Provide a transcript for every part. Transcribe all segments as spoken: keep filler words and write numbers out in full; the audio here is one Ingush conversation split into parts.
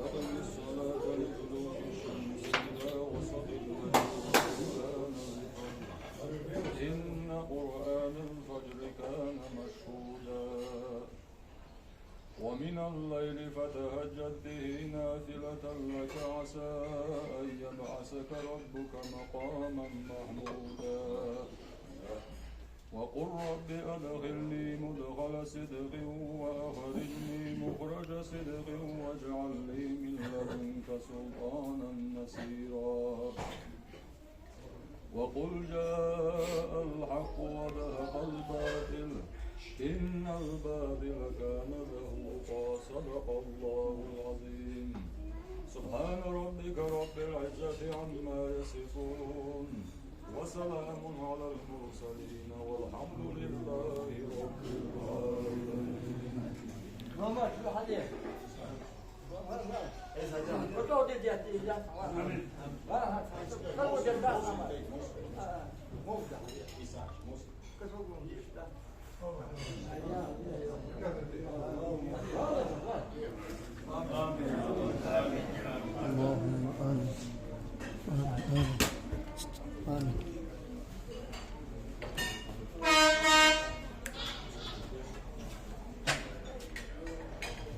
أقم الصلاة لدلوك الشمس إلى غسق الليل وقرآن الفجر، إن قرآن الفجر كان مشهودا. ومن الليل فتهجد به نافلة لك عسى أن يبعثك ربك مقاما محمودا. وقل رب أدخلني مدخل صدق وأخرجني مخرج صدق واجعل لي من لدنك سلطانا نصيرا. وقل جاء الحق وزهق الباطل إن الباطل كان زهوقا. صدق الله العظيم. سبحان ربك رب العزة عما يصفون. وسلام على المرسلين والحمد لله رب العالمين. اللهم آمين. آمين. آمين.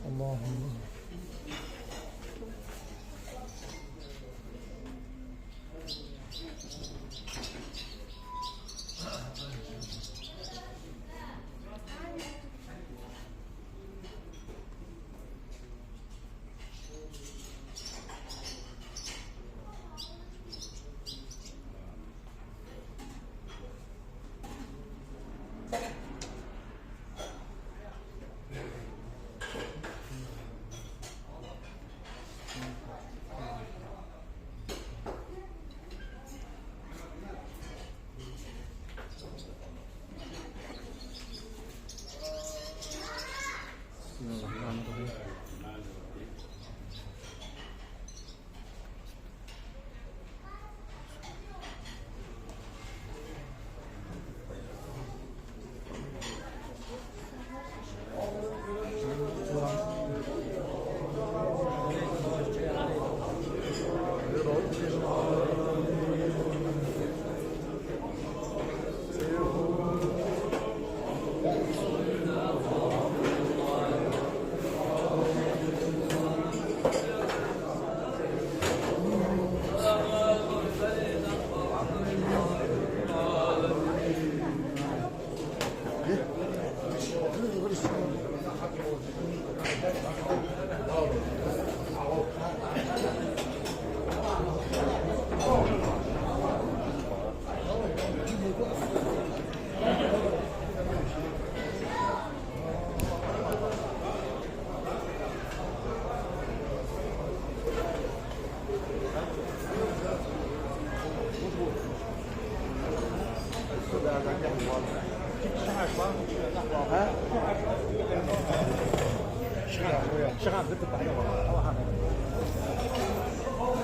اللهم آمين.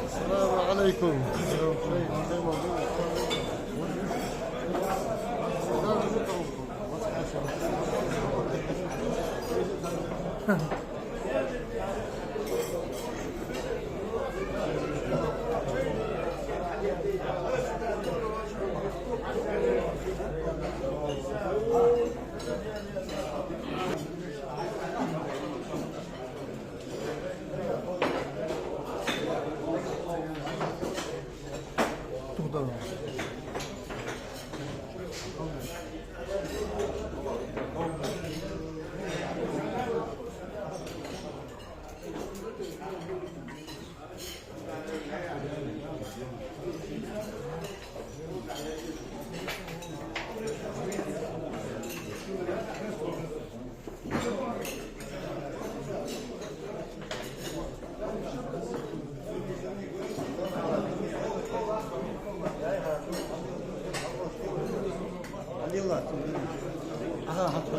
السلام عليكم.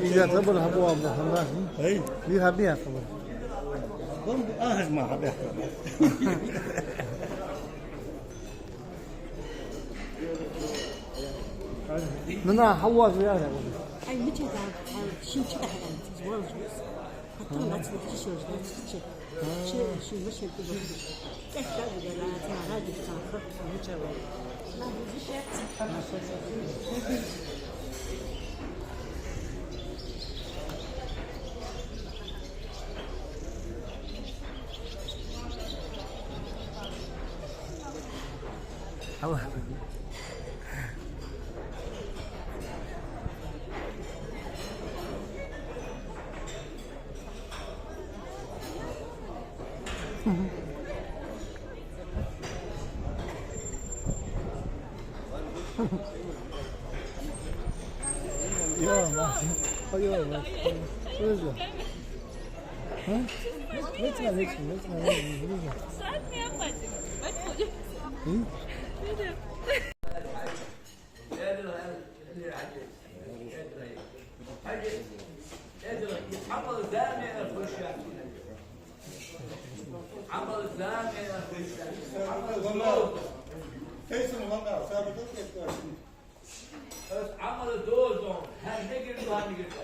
Из я табар хьабоагӀа, хьама. Эй? Мир хьабиха хьама. Бом, а, хьажма хьабиха. Нана, хьавоагӀа яра. Ай, мича да, шин чу да хьалан, звон звуз. Хатун наци чу шо, наци чу. Ё-моё. Ё-моё. Что это? А? Вытяни, вытяни, вытяни, вытяни. М? Ӏамал замена хуьлуш. Ӏамал дозу. Тайсам ванга, сабату кхеташ. Ас Ӏамал дозу, хӀара мегар ду, хӀара мегар ду.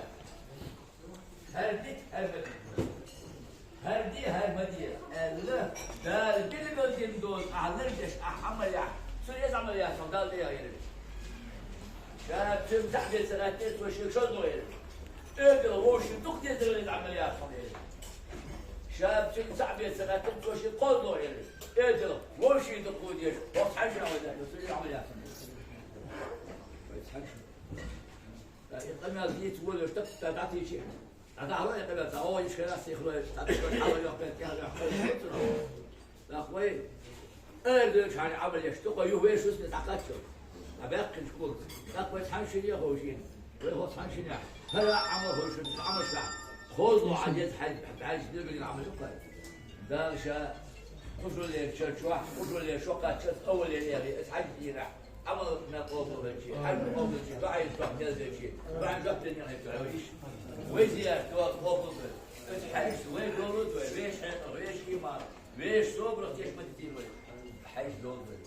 ХӀара дита, хӀара ма дита. ХӀара де, хӀара ма де аьлла, Дала билгал дина дозу, ахьа лардеш, ахьа Ӏамал яхь. Цу из Ӏамал яхь, Дала тӀехьа гӀерта. Ша цуьнга цхьаъ беца гӀаттар, цо шийга шозлагӀа гӀерта. Эдила вовшийн дукха дезара из Ӏамал яхь, Дала гӀерта. Ша цуьнга цхьаъ беца гӀаттар, цо шийга кхозлагӀа гӀерта. Эдила вовшийн дукха деза, вовшийн хьанжа веза, цу из Ӏамал яхь. Вай цхьанжа. Ткъа и къамаьл дийца волаш, тап, тӀа дӀатийча. ДӀадахьа и къамаьл, цхьа гӀо йиш хилар, сихлой, цхьа дешаш хьалайохкар, тӀехьайохкар. Нах вай, эр дойчу хьайна Ӏамал еш, тӀаккха юха вешус ме дӀакхаччалц. ДӀабаьккхинчу кулг. Нах вай цхьана шинне ховшийна. Вай хӀо цхьана шинне. ХӀара Ӏамал ховшийна, Ӏамал ша. ХозлагӀа хьан деза хьай, хьайна деза билгал Ӏамал юкъа. Дала ша, кхушуллера чар чохь, кхушуллера шо кхаччалц, аввале эгӀи, ас хьаьжа дийрахь. Ӏамал мел къобалвелча, хьаьжа къобалвелча, дуӀа йича жоп мел деча, дуӀан жоп денна хӀета вай йиш. Вай зиярат дуӀа къобалвелча. Ас хьаьжа вай долу вай, вешан хьекъал, вешан иман, вешан собарах теш ма дитийла вай. Хьаьжа долу вай.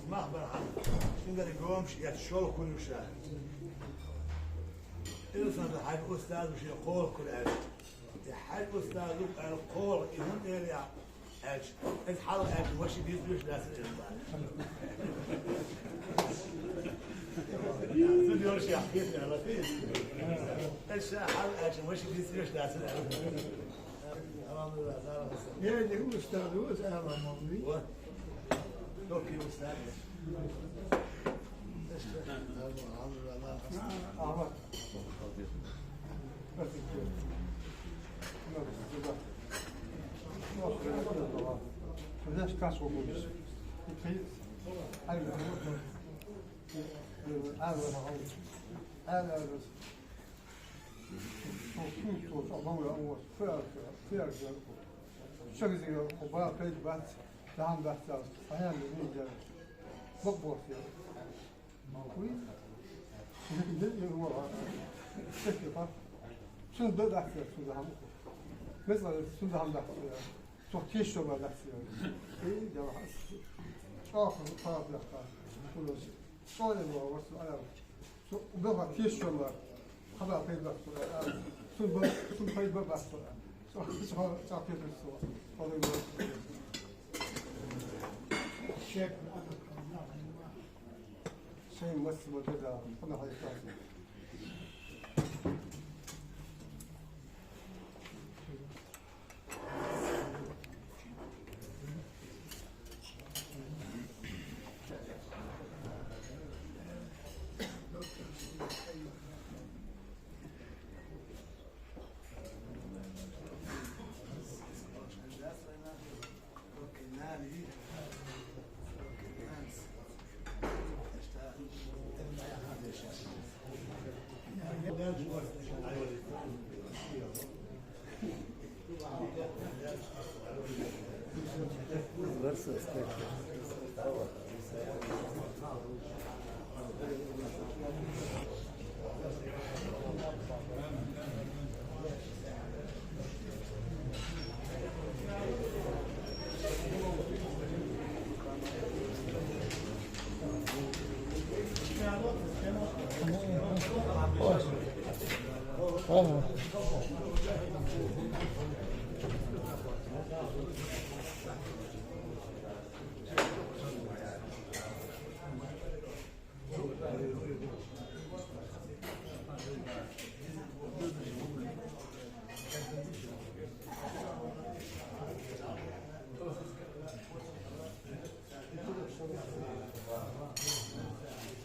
Мах бар хьан, шунгара гомаш эцна шолха хуьлуш ша. Илсхан хьаьжа устаз ву шен кхолах кура аьлла. И хьаьжа устаз ву аьлла кхолах, и хӀунда эр яхь аьлча, иза хьалха аьлча, веший дийца веш лаьцна эр бара. Зуда йолуш яхь хетар аьлла, кхетар. Иза ша хьалха аьлча, веший дийца веш лаьцна эр. Э, не устаз ву, аса ала ма вий. Вот. Только и устаз. Ахмад. Цун да дац, цун да хӀама. Мезла цун да хӀама дац. Цох тешо ма дац. Эй, дела хьас. ЧӀоагӀа паргӀата яккха. ЧӀоагӀа ма варс ала. Цу беха тешо ма. Хабар пайда бац. Цун ба, цун пайда бац. Цо, цо, цо пайда бац. Шек. Шайн массабар да, хӀана хьайкас.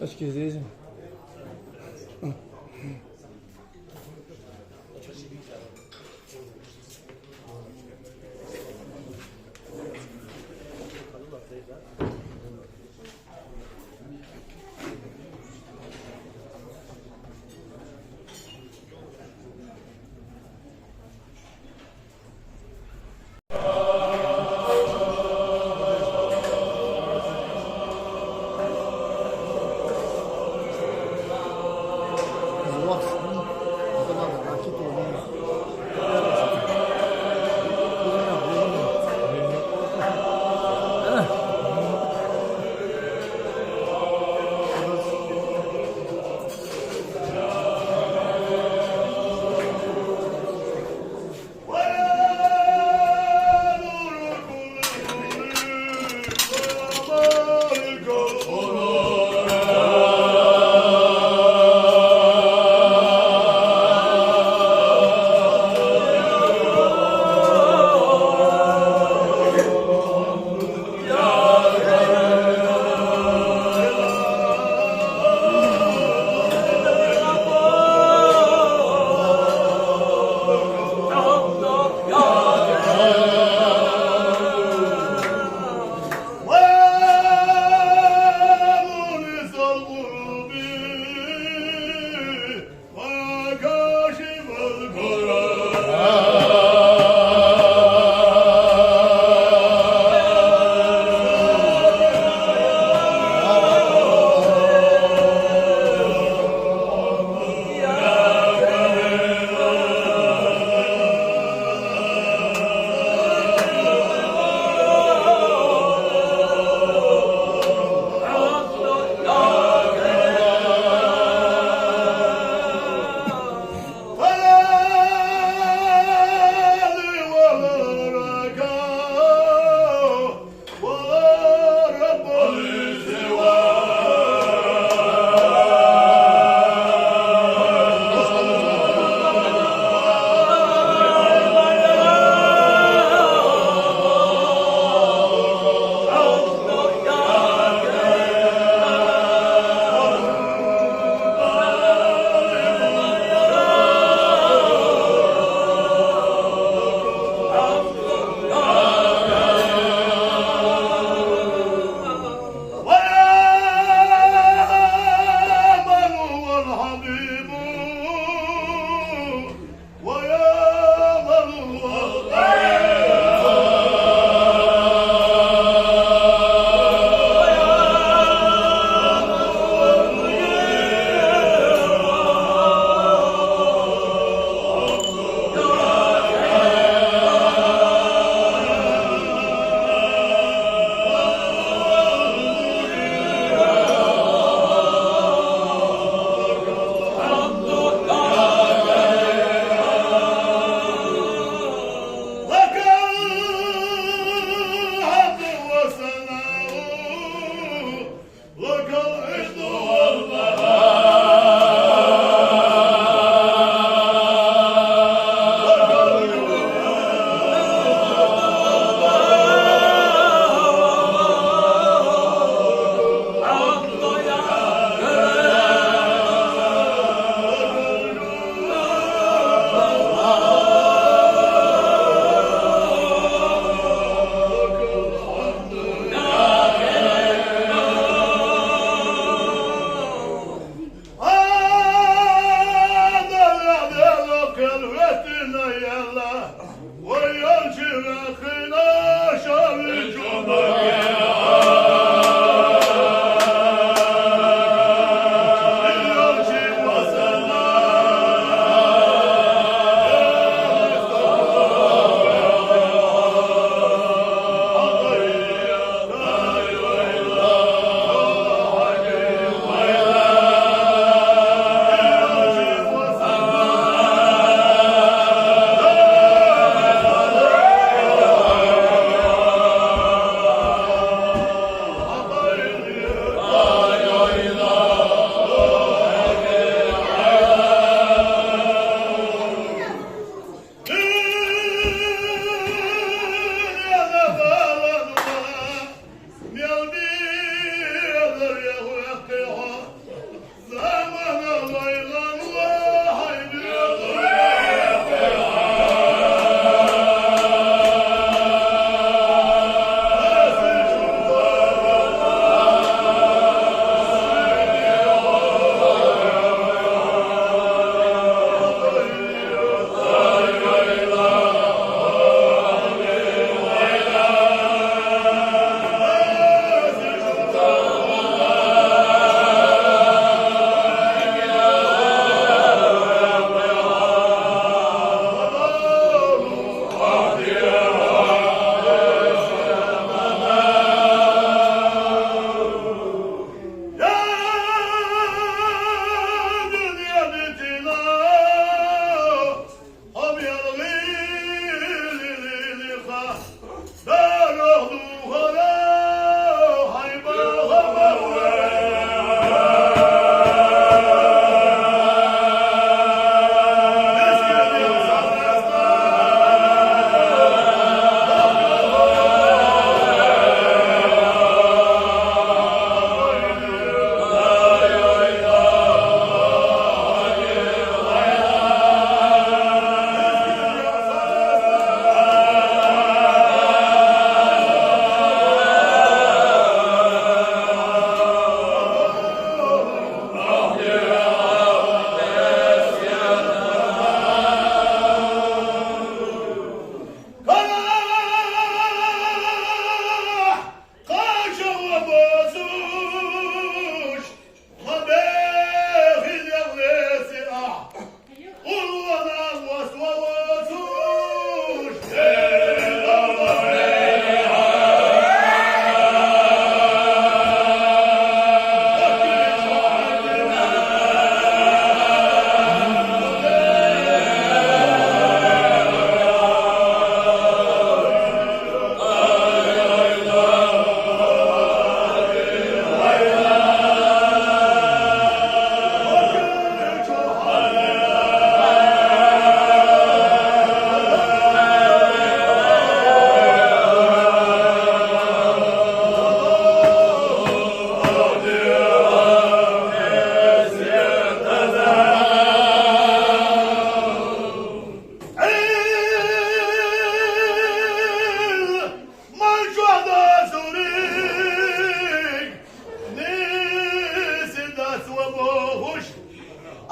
Очки здесь.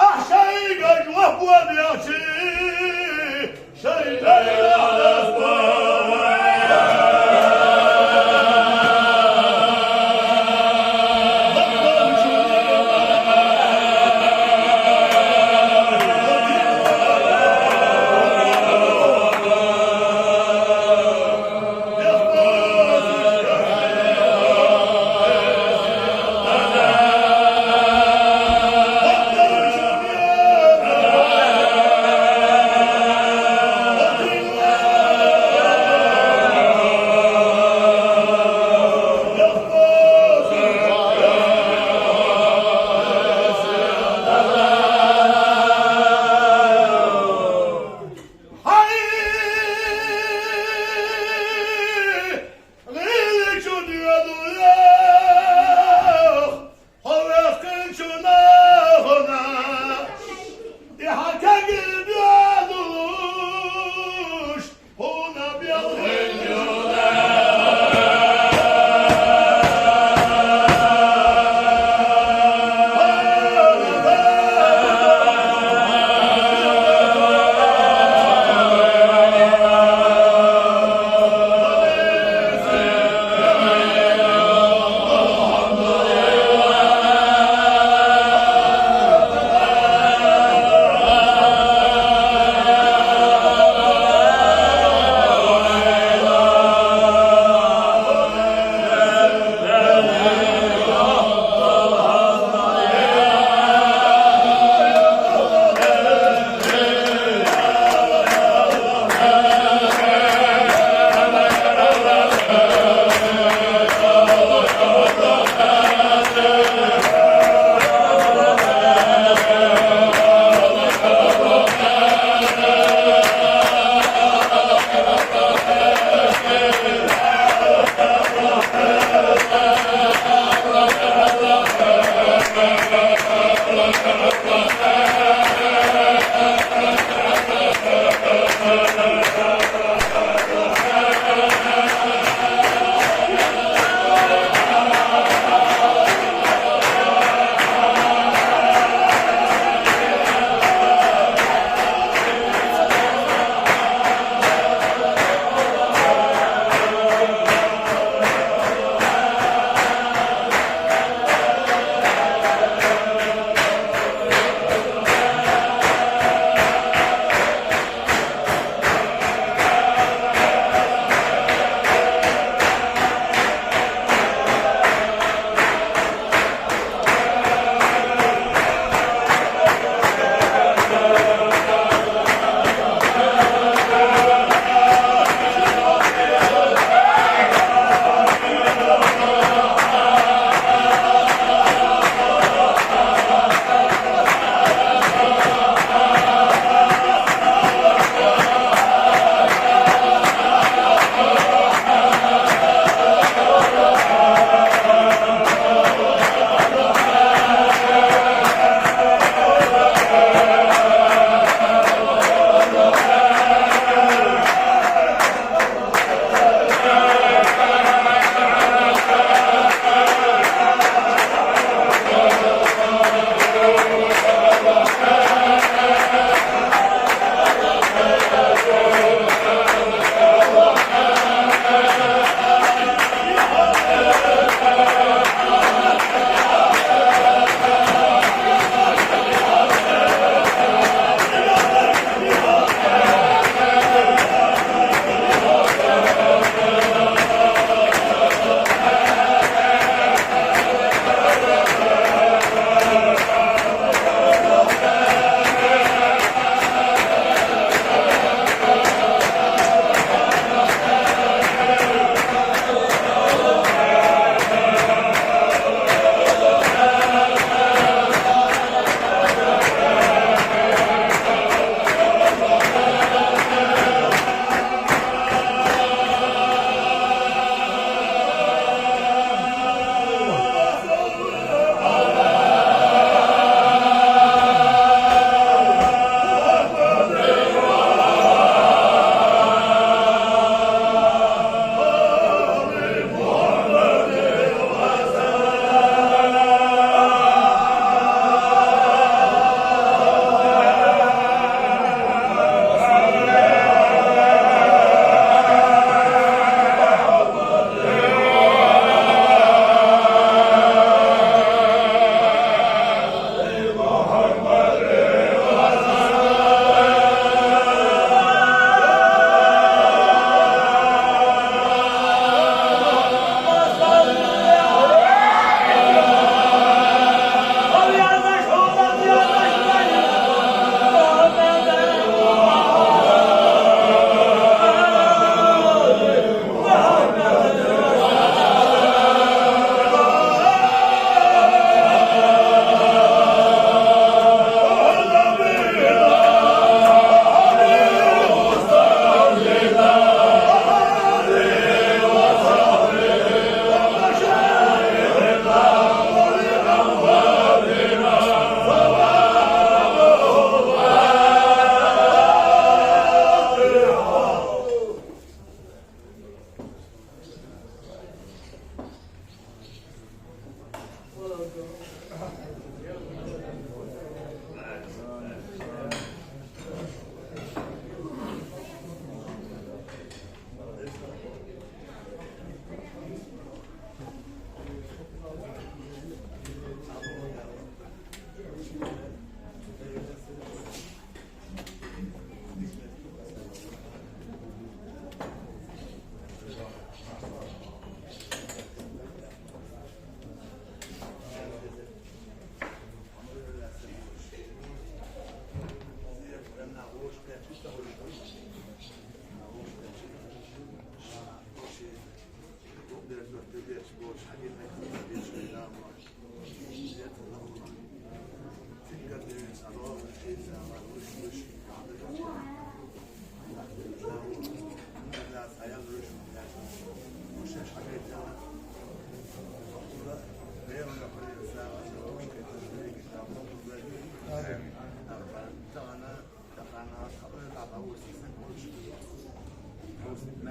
Ахь шайга жоп луш дац, шайга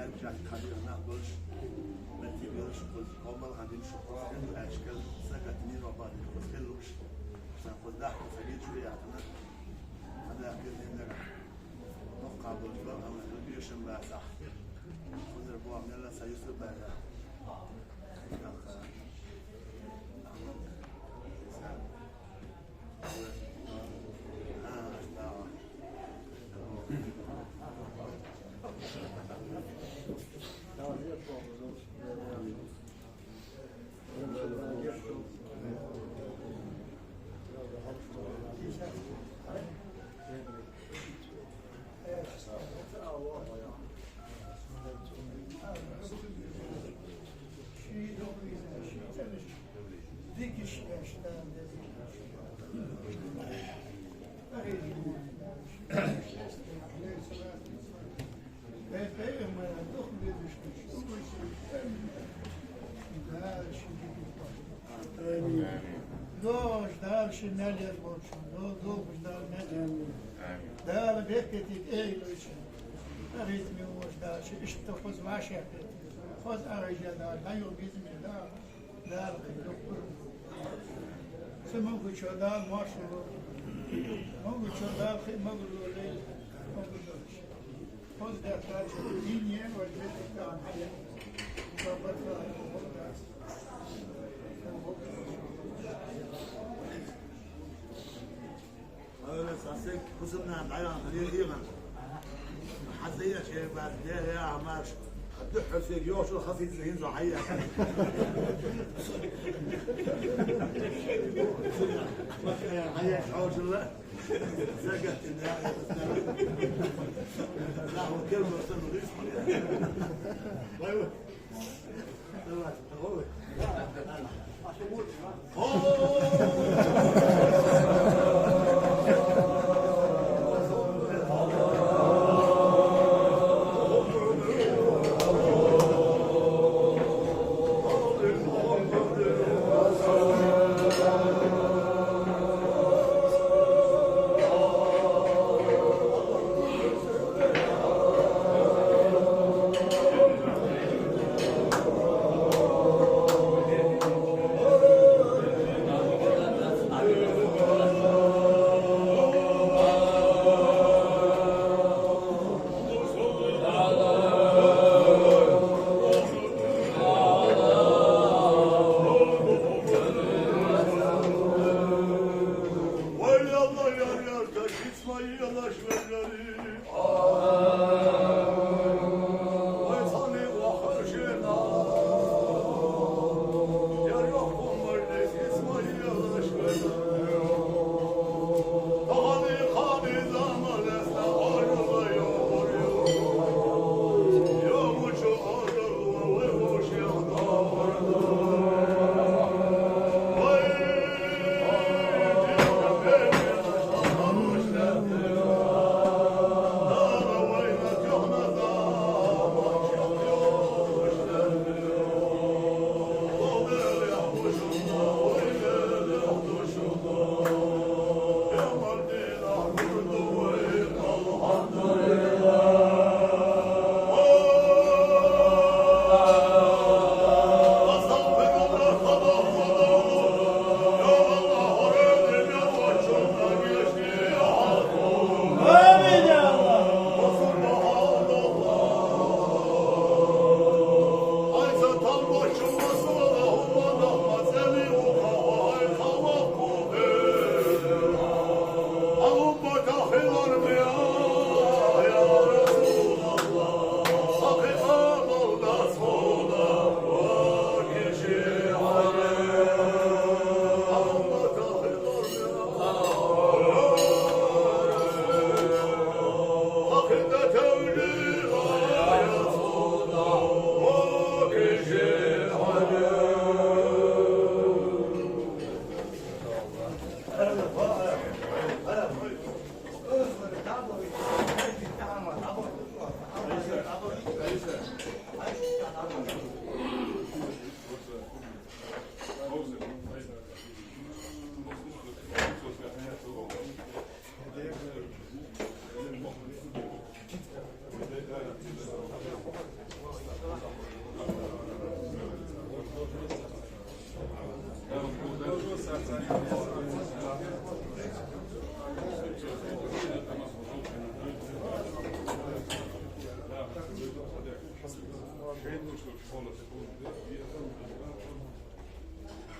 Жак хьадийна нах болаш, меттиг йолаш, кхуза къамаьл хьадина шоана, кхуза хила аьшкал, сагатни робади, кхуза хила луш, сан кхуза дахка сагийчу яхана, хьадахкир ниннара. Нохка болаш ба, амма хила бешан бацахь. Кхузара бохам мела са Юсуп баьрра. Дала ший мел еза болчун, дол-, долхаш Дала мел еза. Дала беркате тӀайоаллийта. Аризми воша Дала ший иштта хоза вӀашагӀкхетта. Хоза агӀажа Дала, дӀайола безаме Дала. Дала кхы дуккха. Са могачо Дала моаршал лойла. Могачо Дала кхы могаш лойла. Могаш лойла. Хоза даьттача дийне вай бетта хьаяь. Сабат ва. Ала сасек хӀусамнана дӀаяхана хиле ийгӀан. Хьаза я шербас, дера я Ӏамаш. Духхьал сега йохчул хасийца хӀинца хьаяь. Хьаяь хьошалла. Сагатта да, я. Наху кел мурсан рис. Вай, вай.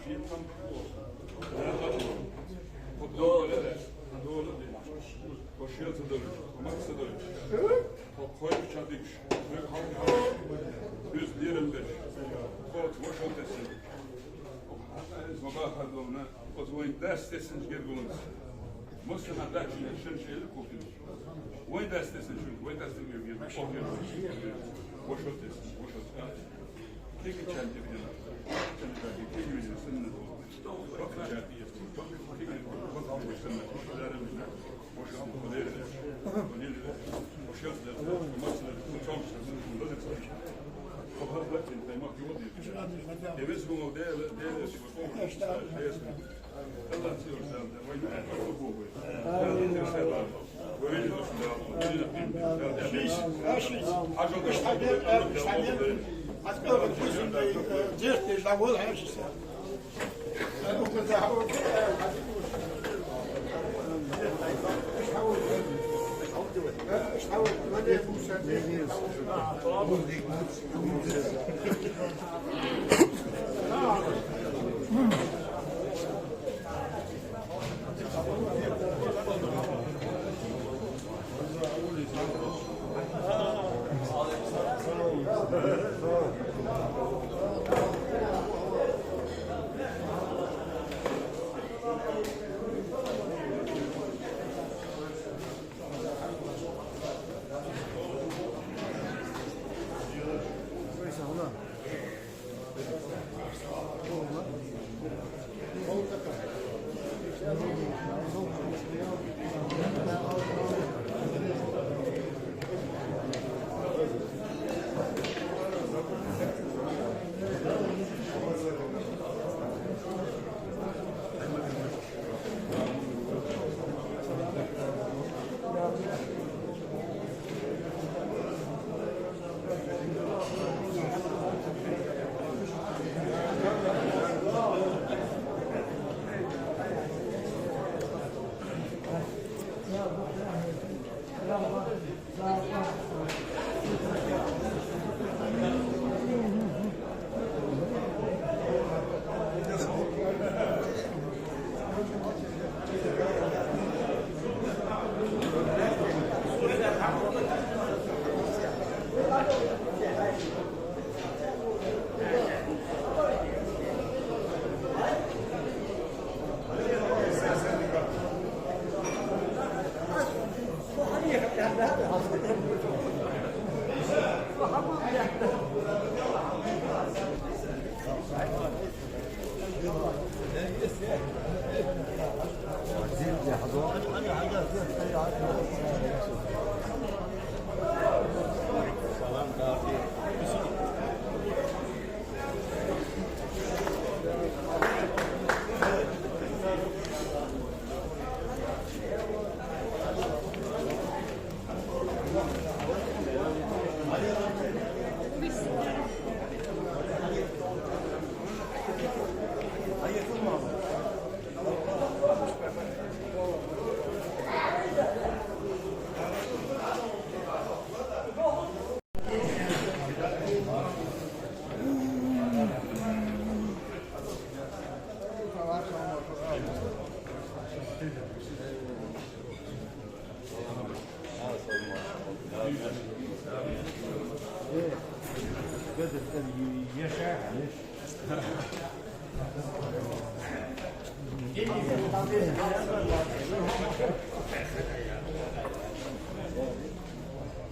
Шен хӀама дола, дола де, дола де. Хо шел ца долаш, хо мах ца долаш. Хо кхойтта ча дигаш, хой хьалха хьалха. Уж дерам беш. Хо вошал тесса. Хо хьалха из ма бахар долна, оз вайн дас тессанаш гергуланца. Массана дачина шин шел кухню. Вай дас тесна шуга, вай дас тесна шуга, вошал тесна, вошал тесна. Кеги чан тепена, чан тепена, кеги везна, сынна. Бакъ чан тепена, бакъ, кеги, бакъ везна, сынна. Дарамна, вошал, валера, валера, вошал, масла, цом, сынна. Хабар бакъ, таймак, ювал, тепена. Эвес гумал, де, де, де, сима, ком, де, сима.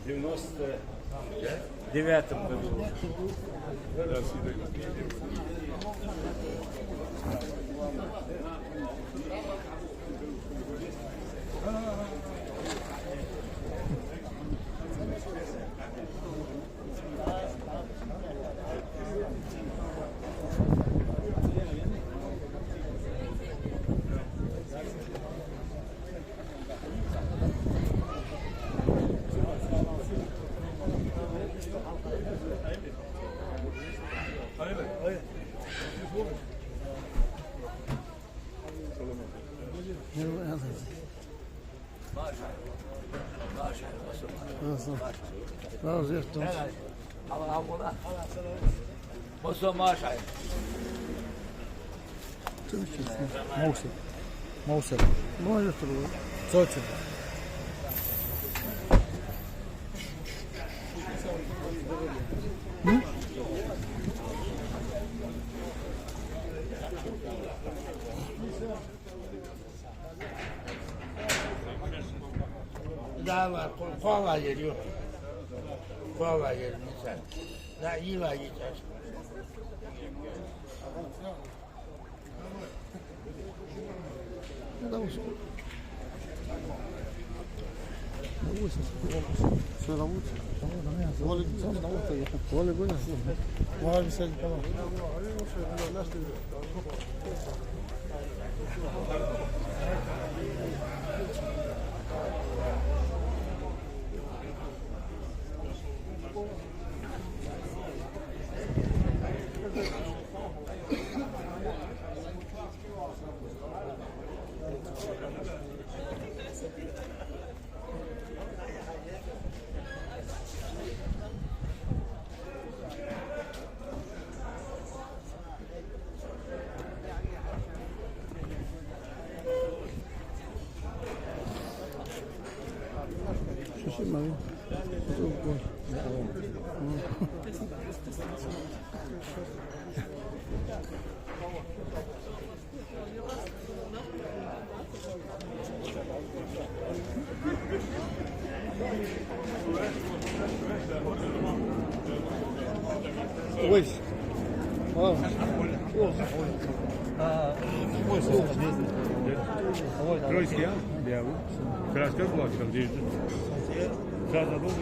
Девяносто девятом году. Масса маша. Мовсар. Мовсар. Мовсар. Цоцар. Да, ва, кхо-, кхоалагӀа яр ю. КхоалагӀа яр, мисал. Да, йиълагӀа йиц. Всё, работает. Валик, Валик, Валик. Шиши мали. Вайс. Вау. Тройский, а? Да. Краска была, как здесь. Сейчас надолго?